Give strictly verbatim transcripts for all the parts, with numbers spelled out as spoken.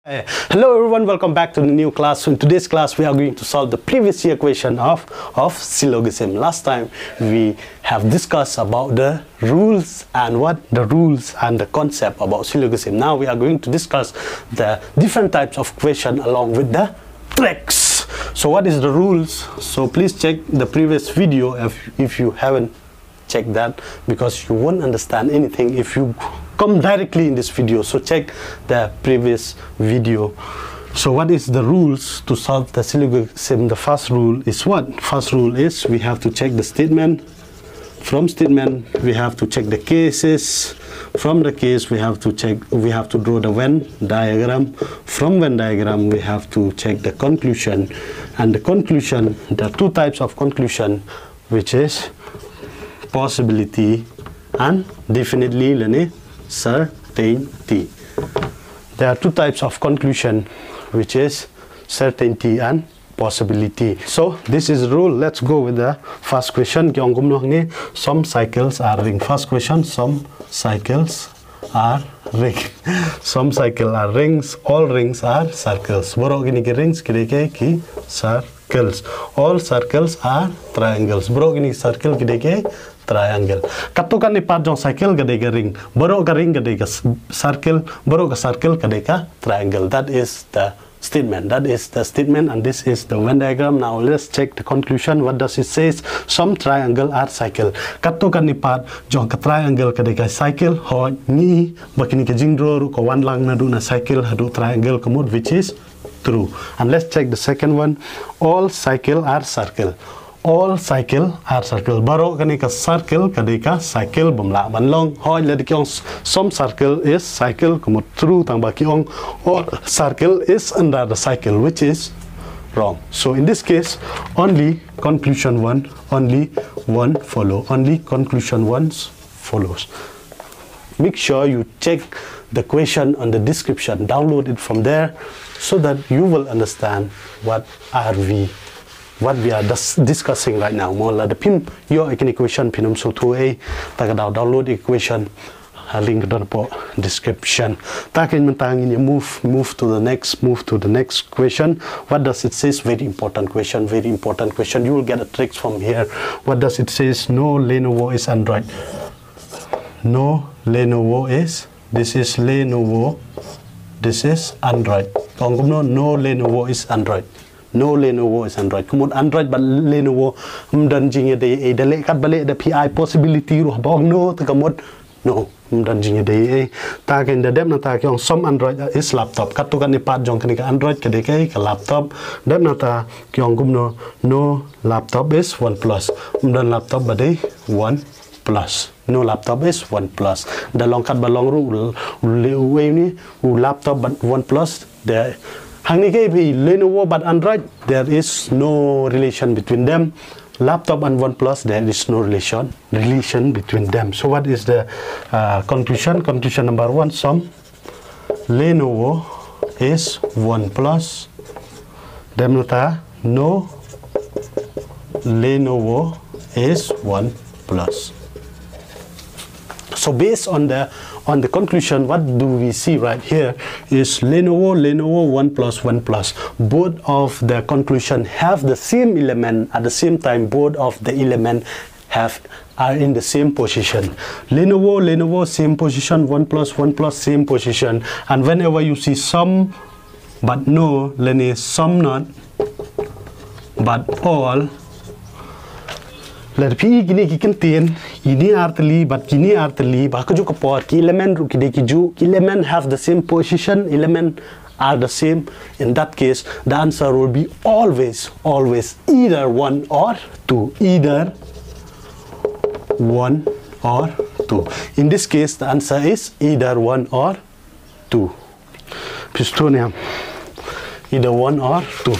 Eh, Hello everyone, welcome back to the new class. So in today's class, we are going to solve the previous year question of, of syllogism. Last time, we have discussed about the rules and what? The rules and the concept about syllogism. Now we are going to discuss the different types of question along with the tricks. So what is the rules? So please check the previous video if, if you haven't check that, because you won't understand anything if you come directly in this video. So check the previous video. So what is the rules to solve the syllogism? The first rule is what? First rule is we have to check the statement. From statement, we have to check the cases. From the case, we have to check, we have to draw the Venn diagram. From Venn diagram, we have to check the conclusion. And the conclusion, there are two types of conclusion, which is possibility and definitely lane certainty. There are two types of conclusion, which is certainty and possibility. So this is rule. Let's go with the first question. Ki ong kumno hangne? Some cycles are ring. First question, some cycles are ring. Some cycle are rings. All rings are circles. Baroh kine ki rings ki dei ki circles. All circles are triangles. Baroh kine ki circle ki dei ki triangle. Katto katne part jong cycle ka dei ka ring. Baroh ka ring ka dei ka circle. Baroh ka circle ka dei ka triangle. That is the statement. That is the statement and this is the Venn diagram. Now let's check the conclusion. What does it says? Some triangle are cycle. Katto katne part jong ka triangle ka dei ka cycle. Hooid, ngi ba kine ka jingdro ruh ka wan lang naduh na cycle haduh triangle ka mut, which is true. And let's check the second one. All cycle are circle. All cycle are circle. Baroh kane ka circle ka dei ka cycle bym lah ban long. Hooid, lada ki ong some circle is cycle ka mut true, tang ba ki ong all circle is under the cycle, which is wrong. So in this case, only conclusion one, only one follow, only conclusion one follows. Make sure you check the question on the description, download it from there so that you will understand what are we what we are dis- discussing right now. Mo, lada phim ïoh ïa kine ki question phin ym sngewthuh ei, ta ka daw download ïa ki question ha link ka don hapoh description. Ta ka mynta ngin ïa move move to the next move to the next question. What does it says? Very important question. Very important question. You will get a tricks from here. What does it says? No Lenovo is Android. No Lenovo is. This is Lenovo. This is Android. Ong kumno? No Lenovo is Android. No Lenovo is Android. Ka mut Android bad Lenovo ym don jingïadei ei. Da leh kat ba leh da phi ai possibility ruh ba ong no, te ka mut no, ym don jingïadei ei. Ta ka da dep na ta ki ong some Android is laptop. Katto katne part jong kane ka Android ka dei ka laptop. Dep na ta ki ong kumno? No laptop is OnePlus. Ym don laptop ba dei OnePlus. No laptop is OnePlus. Da long kat ba long ruh u, u, u, u laptop bad OnePlus. Hangne ka ïa phi Lenovo bad Android, there is no relation between them. Laptop and OnePlus, there is no relation relation between them. So what is the uh, conclusion? Conclusion number one, some Lenovo is OnePlus. Dep na ta no Lenovo is OnePlus. So based on the on the conclusion, what do we see right here is Lenovo, Lenovo, OnePlus, OnePlus. Both of the conclusion have the same element. At the same time, both of the element have are in the same position. Lenovo, Lenovo, same position. OnePlus, OnePlus, same position. And whenever you see some but no, lane some not but all, lada phi i kine ki kyntien, ine artylli bad kine artylli, ba ha kajuh ka por ki element ruh ki dei ki juh, ki element have the same position, element are the same. In that case, the answer will be always, always either one or two. Either one or two. In this case, the answer is either one or two. Phi sngewthuh ne em? Either one or two.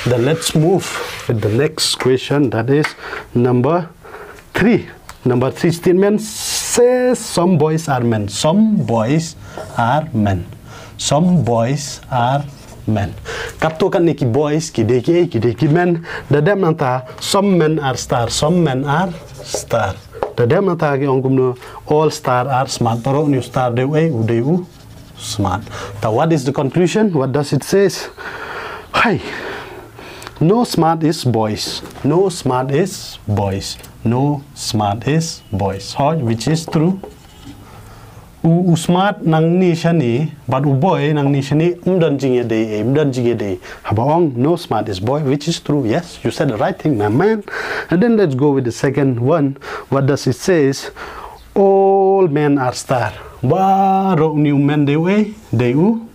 Then let's move with the next question, that is number three. Number three statement says some boys are men. Some boys are men. Some boys are men. Katto katne ki boys ki dei ki ei, ki dei ki men. Da dep nangta some men are star. Some men are star. Da dep nangta ki ong kumno? All star are smart. Baroh ne u star dei u ei, u dei u smart. Now what is the conclusion? What does it says? Hey, no smart is boys. No smart is boys. No smart is boys. Hoi, which is true. U, u smart nangne shane, bad u boy nangne shane, ym don jingïadei, ym don jingïadei. Haba ong, no smart is boy, which is true. Yes, you said the right thing, my man. And then let's go with the second one. What does it says? All men are star. Baroh une u men dei u ei, dei u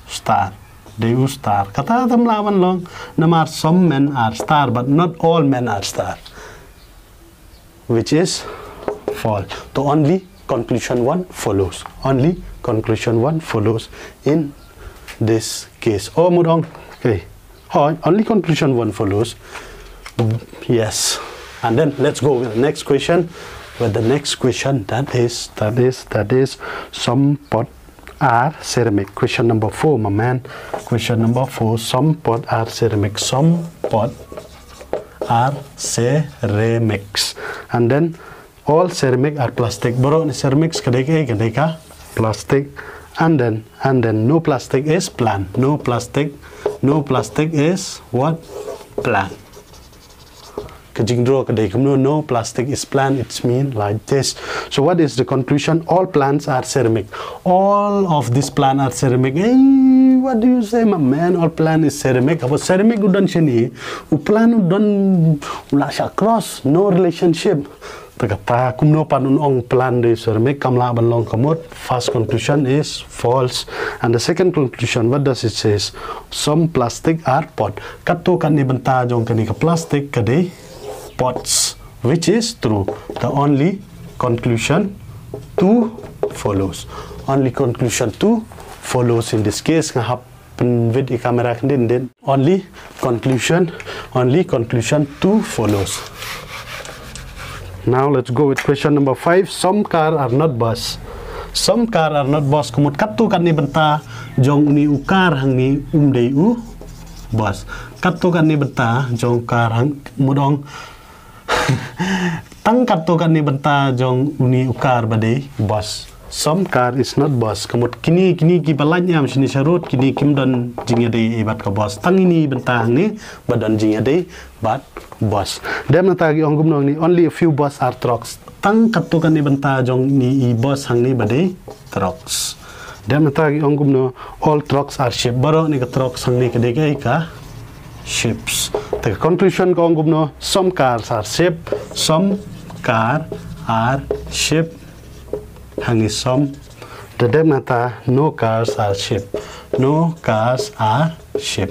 star. Dei u star. Kata tam lah ban long. Namar some men are star, but not all men are star. Which is false. So only conclusion one follows. Only conclusion one follows in this case. Oh, mudong. Okay. Oh, only conclusion one follows. Yes. And then let's go with the next question. With the next question, that is, that is, that is, some pot are ceramic. Question number four, my man. Question number four, some pot are ceramic. Some pot are ceramics. And then all ceramic are plastic. Baroh ne ceramics ka dei ka, ka dei ka plastic. And then, and then no plastic is plant. No plastic, no plastic is what? Plant. Ka jingdraw ka dei kumno, no plastic is plant, it's mean like this. So what is the conclusion? All plants are ceramic. All of this plant are ceramic. Hey, what do you say, my man? All plant is ceramic. Haba ceramic u don shane, u plant u don, u la shah cross, no relationship. Te kata kumno pat un ong plant dei ceramic, kam lah ban long ka mut. First conclusion is false. And the second conclusion, what does it says? Some plastic are pot. Katto katne bynta jong kane ka plastic ka dei pots, which is true. The only conclusion two follows. Only conclusion two follows in this case. Nga hap pynwit ïa ka camera khyndiat. Only conclusion, only conclusion two follows. Now let's go with question number five. Some car are not bus. Some car are not bus. Ka mut katto katne bynta jong une u car hangne um dei u bus. Katto katne bynta jong car hang, mudong. Tang katto katne bynta jong une u car ba dei bus. Some car is not bus. Ka mut kine, kine kiba lait niam shane sha road, kine kim don jingïadei bad ka bus. Tang ine i bynta hangne ba don jingïadei bad bus. Dep nangta ki ong kumno hangne, only a few bus are trucks. Tang katto katne bynta jong ine i bus hangne ba dei trucks. Dep nangta ki ong kumno, all trucks are ship. Baroh ne ka trucks hangne ka dei kaei, ka ships. Te ka conclusion ka ong kumno, some cars are ship, some car are ship. Hangne some. Te dep nangta, no cars are ship. No cars are ship.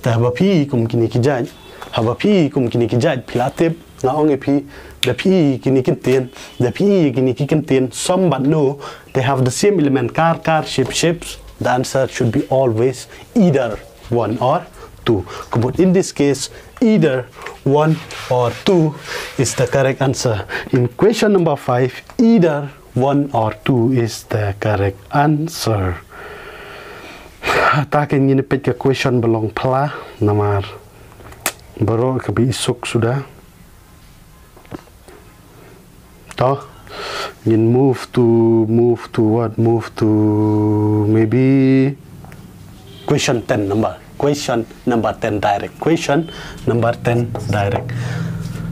Te haba phi kum kine ki jait, haba phi kum kine ki jait, phi la tip, nga ong ïa phi, da phi kine ki kyntien, da phi kine ki kyntien, some bad no, they have the same element, car, car, ship, ships. The answer should be always either one or two. Ka mut in this case, either one or two is the correct answer. In question number five, either one or two is the correct answer. Ta kin ngin peit ka question ba long pla namar baroh ka ba i suk suda. To ngin move to, move to what? Move to maybe question ten number. Question number ten direct. Question number ten direct.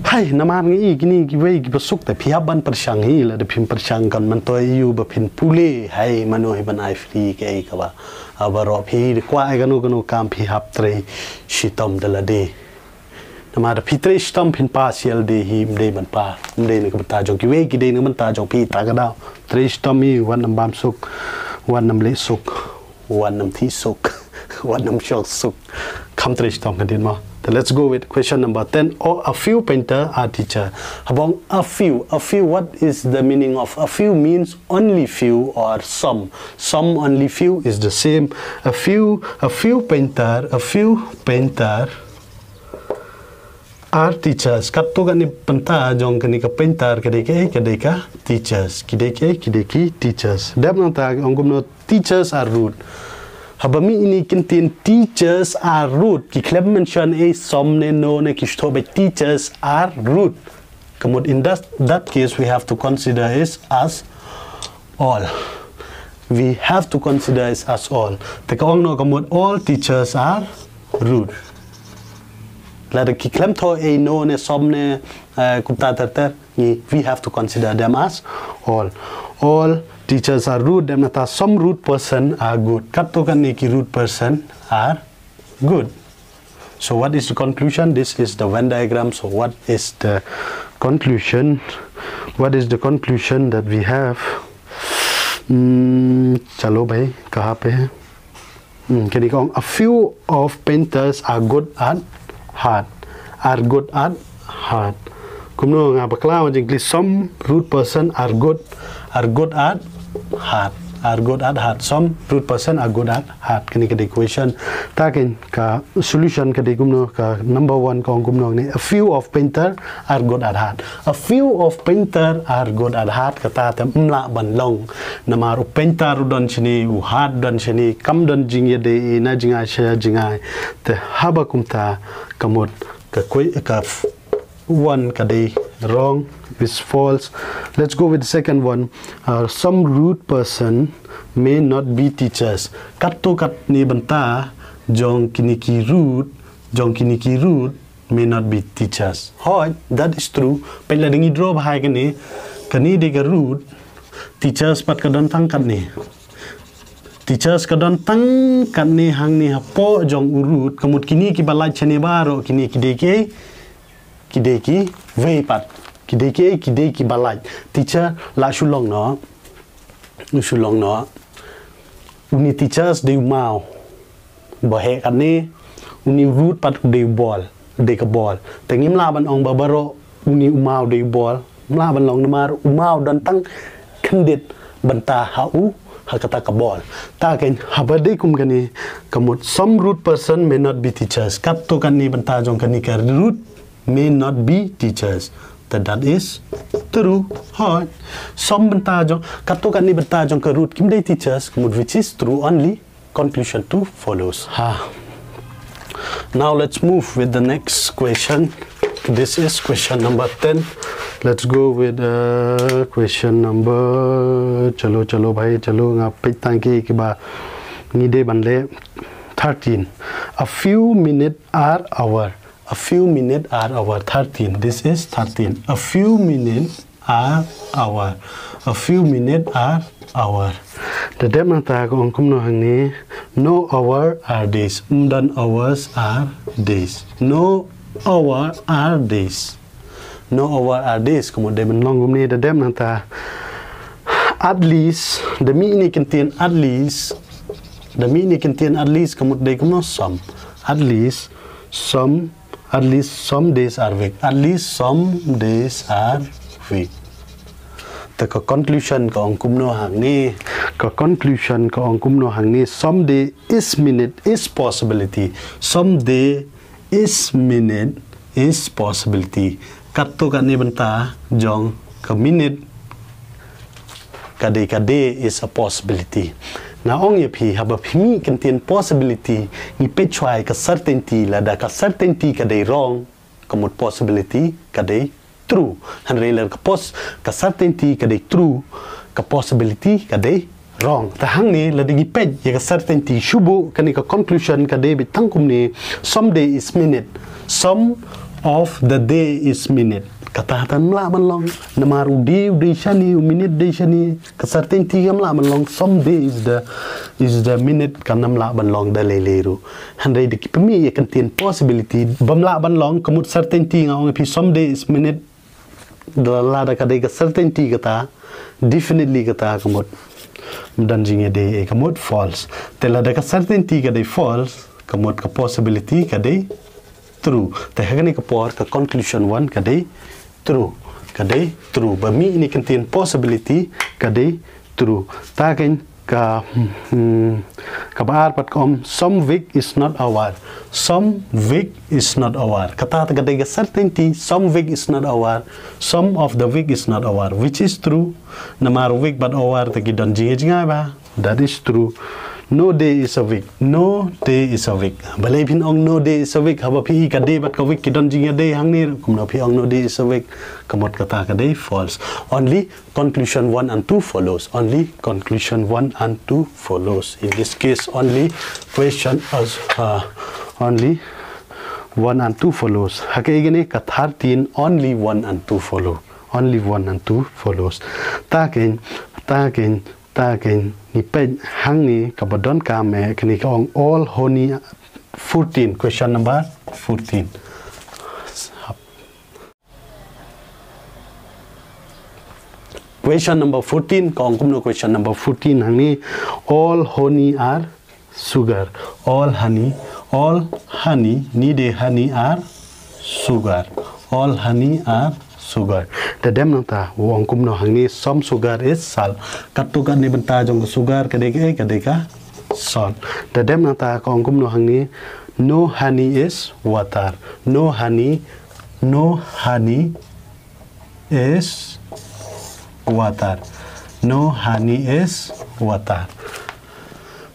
Hai, namar ngi i kini kiwei kiba suk te phi hap ban pyrshang hi, lada phim pyrshang kan myntoi ïa u ba phin pule. Hai, mano hi ban ai free kaei kaba, ah, baroh phi kwah ai kano kano kam phi hap trei shitom da lade. Namar da phi trei shitom phin pass ïa lade hi, ym dei ban pass, ym dei na ka bynta jong kiwei, ki dei na ka bynta jong phi. Ta ka daw trei shitom hi, wat nym bam suk, wat nym leh suk, wat nym thiah suk, wat nym shong suk. Kham trei shitom khyndiat mo. Then let's go with question number ten. Oh, a few painter are teacher. Haba ong a few, a few, what is the meaning of a few? Means only few or some. Some, only, few is the same. A few, a few painter, a few painter are teachers. Katto katne bynta jong kane ka painter ka dei kaei, ka dei ka teachers. Ki dei kaei, ki dei ki teachers. Dep nangta ki ong kumno, teachers are rude. Haba mih ine i kyntien teachers are rude, ki khlem mention ei some ne no ne, ki shu thoh beit teachers are rude. Ka mut in that, that case we have to consider is as all. We have to consider is as all. Te ka ong noh ka mut all teachers are rude. Lada ki khlem thoh ei no ne som ne, eh, kumta ter ter, ngi, we have to consider them as all. All teachers are rude, dei nangta some rude person are good. Katto katne ki rude person are good. So what is the conclusion? This is the Venn diagram. So what is the conclusion? What is the conclusion that we have? Hmm, chalo bhai, kahan pe hai? Hmm, kane ka ong, a few of painters are good at art. Are good at art. Kumno nga bakla wan jingkylli, some rude person are good, are good at art. Are good at art. Some rude person are good at art. Kane ka dei question. Ta kane ka solution ka dei kumno, ka number one ka ong kumno ne, a few of painter are good at art. A few of painter are good at art, kata te ym lah ban long. Namar u painter u don shane, u art u don shane, kam don jingïadei na jingai sha jingai. Te haba kumta ka mut ka kwe-, ka f-, one ka dei wrong, is false. Let's go with the second one. Uh, some rude person may not be teachers. Katto katne bynta jong kine ki rude, jong kine ki rude may not be teachers. Hooid, that is true. Peit lada ngi draw bha ïa kane, kane dei ka rude, teachers pat ka don tang katne. Teachers ka don tang katne hangne hapoh jong u rude, ka mut kine kiba lait shane baroh kine ki dei ki, ki dei kiwei pat. Ki dei ki, ki dei kiba lait. Teacher lah shu long noh. Shu long noh. Une teachers dei u maw. Ba heh katne, une rude pat dei u ball, dei ka ball. Te ngim lah ban ong ba baroh une u maw dei u ball. Ym lah ban long namar u maw don tang khyndiat bynta ha u, ha kata ka ball. Ta kane haba dei kum kane ka mut, some rude person may not be teachers. Katto katne bynta jong kane ka rude may not be teachers. That, that is true. Hooid. Some bynta jong, katto katne bynta jong ka rude kim dei teachers, ka mut which is true only. Conclusion two follows. Ha. Now let's move with the next question. This is question number ten. Let's go with, uh, question number, chalo, chalo bhai, chalo, nga peit tang ki, kiba ngi dei ban leh. Thirteen. A few minutes are hour. A few minutes are hour. Thirteen. This is thirteen. A few minutes are hour. A few minutes are hour. Da dep nangta ka ong kumno hangne. No hour are days. Ym don hours are days. No hour are days. No hour are days. Ka mut dei ban long kumne, da dep nangta. At least, da mih ine i kyntien at least. Da mih ine i kyntien at least, ka mut dei kumno, some. At least some, at least some days are week. At least some days are week. Te ka conclusion ka ong kumno hangne. Ka conclusion ka ong kumno hangne. Some day is minute is possibility. Some day is minute is possibility. Katto katne bynta jong ka minute ka dei ka day is a possibility. Nga ong ïa phi, haba phi mih kyntien possibility, ngi peit shuwa ïa ka certainty, lada ka certainty ka dei wrong, ka mut possibility ka dei true. Hynrei lada ka pos-, ka certainty ka dei true, ka possibility ka dei wrong. Te hangne lada ngi peit ïa ka certainty shuh bha, kane ka conclusion ka dei beit tang kumne, some day is minute, some of the day is minute. Kata te ym lah ban long. Namar u day u dei shane, u minute dei shane. Ka certainty kam lah ban long, some day is the, is the minute, kan ym lah ban long da lei lei ruh. Hynrei da ki pynmih ïa ka kyntien possibility, bym lah ban long, ka mut certainty nga ong ïa phi some day is minute, da lada ka dei ka certainty kata, definitely kata ka mut ym don jingïadei, ka mut false. Te lada ka certainty ka dei false, ka mut ka possibility ka dei true. Te ha kane ka por ka conclusion one ka dei true. Ka dei true. Ba mih ine i kyntien possibility ka dei true. Ta kane ka, hmm, kaba ar pat ka ong, some week is not hour. Some week is not hour. Kata te ka dei ka certainty, some week is not hour. Some of the week is not hour. Which is true. Namar week bad hour te ki don jingïa jingïa bha. That is true. No day is a week. No day is a week. Balei phin ong no day is a week? Haba phi i ka day bad ka week ki don jingïadei hangne, kumno phi ong no day is a week? Ka mut kata ka dei false. Only conclusion one and two follows. Only conclusion one and two follows. In this case, only question as uh, only one and two follows. Ha kaei kane ka thirteen, only one and two follow. Only one and two follows. Ta kane, ta kane, ta kane, ngi peit hangne kaba donkam eh, kane ka ong all honey, fourteen, question number fourteen. Question number fourteen, ka ong kumno question number fourteen hangne, all honey are sugar. All honey, all honey, ni de honey are sugar. All honey are sugar. Da dem nangta, u ong kumno hangne, some sugar is salt. Katto katne bynta jong ka sugar, ka dei ka, ka dei ka salt. Da dem nangta, ka ong kumno hangne, no honey is water. No honey, no honey is water. No honey is water.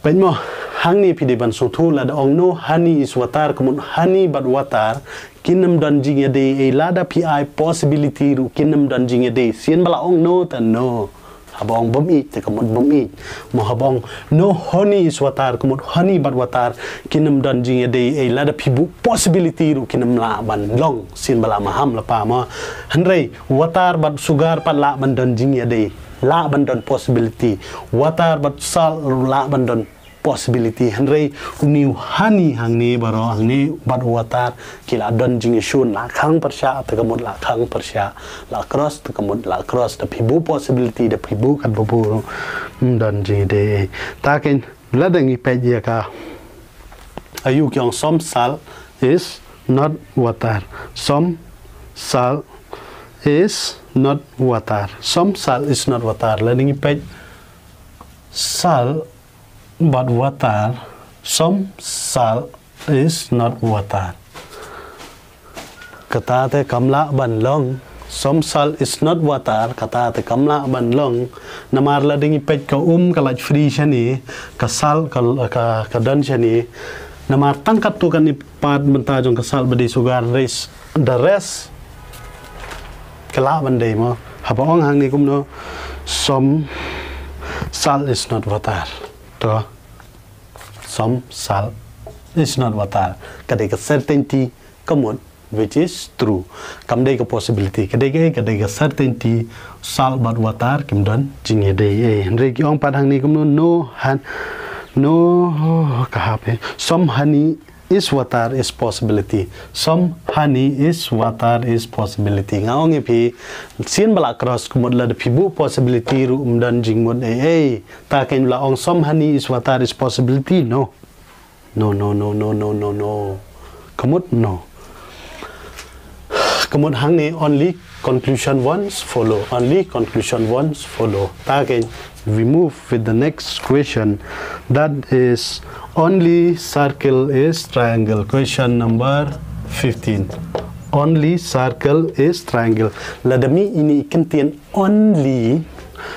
Peit mo, hangne phi dei ban sngewthuh lada ong no honey is water, ka mut honey bad water kin ym don jingïadei ei, lada phi ai possibility ruh kin ym don jingïadei. Sien ba la ong no te no. Haba ong bym ïeit te ka mut bym ïeit. Mo haba ong no honey is water, ka mut honey bad water kin ym don jingïadei ei, lada phi buh possibility ruh kin ym lah ban long. Sien ba la maham lypa mo. Hynrei water bad sugar pat lah ban don jingïadei. Lah ban don possibility. Water bad salt lah ban don possibility. Hynrei une u honey hangne baroh, hangne bad water ki la don jingïashun, la khang pyrshah te ka mut la khang pyrshah, la cross te ka mut la cross, da phi buh possibility, da phi buh katba buh ruh ym don jingïadei. Ta kane lada ngi peit ïa ka, aïu ki ong some salt is not water. Some salt is not water. Some salt is not water. Lada ngi peit salt bad water, some salt is not water. Kata te kam lah ban long. Some salt is not water, kata te kam lah ban long. Namar lada ngi peit ka um ka lait free shane, ka salt ka, ka, ka don shane. Namar tang katto katne pat bynta jong ka salt ba dei sugar, rest, the rest ka lah ban dei mo. Haba ong hangne kumno, some salt is not water. To, some salt is not water. Ka dei ka certainty, ka mut which is true. Kam dei ka possibility. Ka dei ka, ka dei ka certainty, salt bad water kim don jingïadei ei. Hynrei ki ong pat hangne kumno, no hon-, no, ka hap eh. Some honey is water is possibility. Some honey is water is possibility. Nga ong ïa phi, sien ba la cross ka mut lada phi buh possibility ruh ym don jingmut ei ei. Ta kane ba la ong some honey is water is possibility. No. No, no, no, no, no, no, no. Ka mut no. Ka mut hangne only conclusion ones follow. Only conclusion ones follow. Ta kane, we move with the next question. That is, only circle is triangle. Question number fifteen. Only circle is triangle. Lada mih ine i kyntien only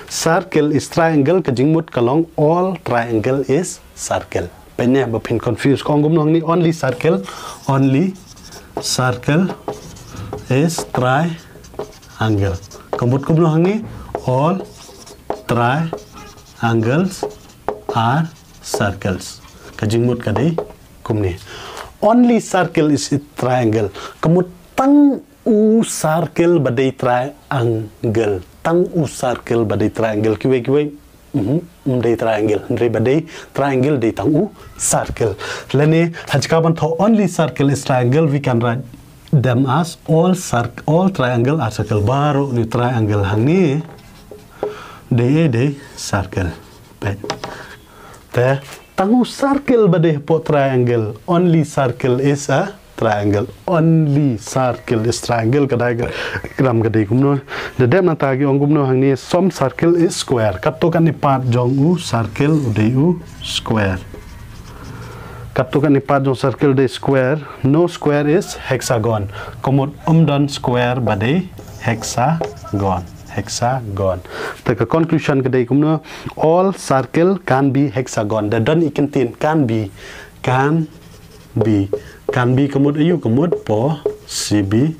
circle is triangle, ka jingmut ka long all triangle is circle. Peit ne ba phin confuse. Ka ong kumno hangne, only circle, only circle is triangle. Ka mut kumno hangne, all triangles are circles. Ka jingmut ka dei kumne. Only circle is a triangle. Ka mut tang u circle ba dei triangle. Tang u circle ba dei triangle. Kiwei kiwei, mhm, ym dei triangle. Hynrei ba dei triangle dei tang u circle. Lane ha jaka ban thoh only circle is triangle, we can write them as all circ-, all triangle are circle. Baroh ni triangle hangne dei, dei circle. Peit. Te tang u circle ba dei hapoh triangle. Only circle is a triangle. Only circle is triangle. Ka diagram ka dei kumno. Da dep nangta ki ong kumno hangne, some circle is square. Katto katne part jong u circle u dei u square. Katto katne part jong circle dei square. No square is hexagon. Ka mut ym don square ba dei hexagon. hexagon. Te ka conclusion ka dei kumno? All circle can be hexagon. Da don i kyntien can be, can be, can be ka mut aïu? Ka mut possibility.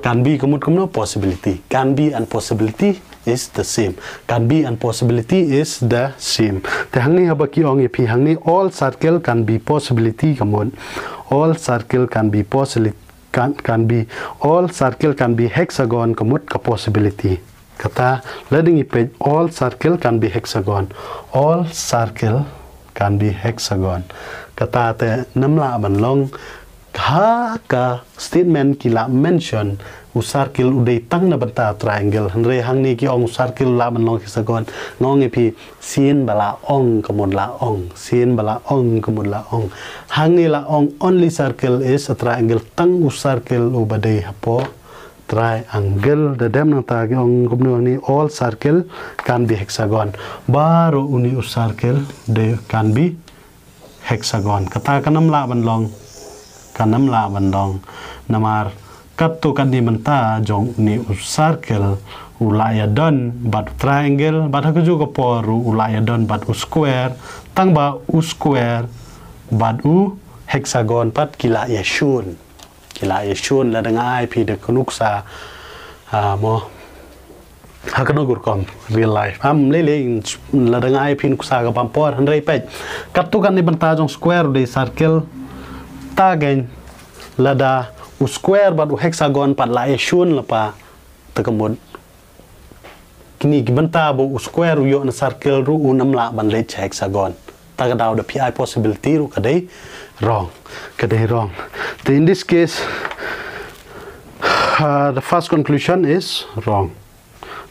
Can be ka mut kumno? Possibility. Can be and possibility is the same. Can be and possibility is the same. Te hangne haba ki ong ïa phi hangne, all circle can be possibility ka mut. All circle can be possibility, can, can be, all circle can be hexagon ka mut ka possibility. Kata, lada ngi peit, all circle can be hexagon. All circle can be hexagon. Kata te namar lah ban long, ha ka statement ki la mention u circle u dei tang na bynta triangle. Hynrei hangne ki ong u circle lah ban long hexagon. Nga ong ïa phi, sien ba la ong ka mut la ong. Sien ba la ong ka mut la ong. Hangne la ong only circle is a triangle. Tang u circle uba dei hapoh triangle. Da dep nangta ki ong kumno hangne, all circle can be hexagon. Baroh une u circle dei can be hexagon. Kata kan ym lah ban long. Kan ym lah ban long. Namar katto katne bynta jong une u circle u lah ïadon bad u triangle, bad ha kajuh ka por ruh u lah ïadon bad u square, tang ba u square bad u hexagon pat ki lah ïashun. Ki lah ïashun lada nga ai phi da ka nuksa, ah, mo. Ha kano ka rukom, real life. Am lei lei lada nga ai phi nuksa ka bam por, hynrei peit. Katto katne bynta jong square u dei circle, ta kein lada u square bad u hexagon pat lah ïashun lypa, te ka mut kine ki bynta ba u square u ïoh na circle ruh un ym lah ban leit sha hexagon. Ta ka daw da phi ai possibility ruh ka dei wrong. Ka dei wrong. Te in this case, uh, the first conclusion is wrong.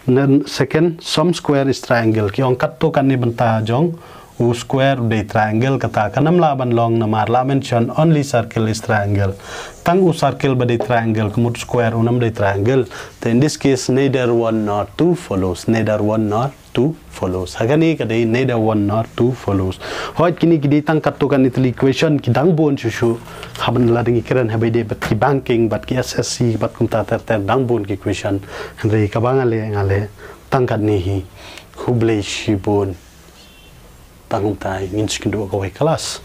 Then second, some square is triangle. Ki ong katto katne bynta jong u square u dei triangle, kata kan ym lah ban long namar la mention only circle is triangle. Tang u circle ba dei triangle, ka mut square un ym dei triangle. Te in this case, neither one nor two follows. Neither one nor two follows. Ha kane ka dei neither one nor two follows. Hooid, kine ki dei tang katto katne tylli ki question, ki dang bun shuh shuh. Haba lada ngi kren haba ïadei bad ki banking, bad ki S S C, bad kumta ter ter, dang bun ki question. Hynrei kaba nga leh, nga leh tang katne hi. Khublei shibun. Tang kumta, ngin sa ïakynduh ha kawei ka class.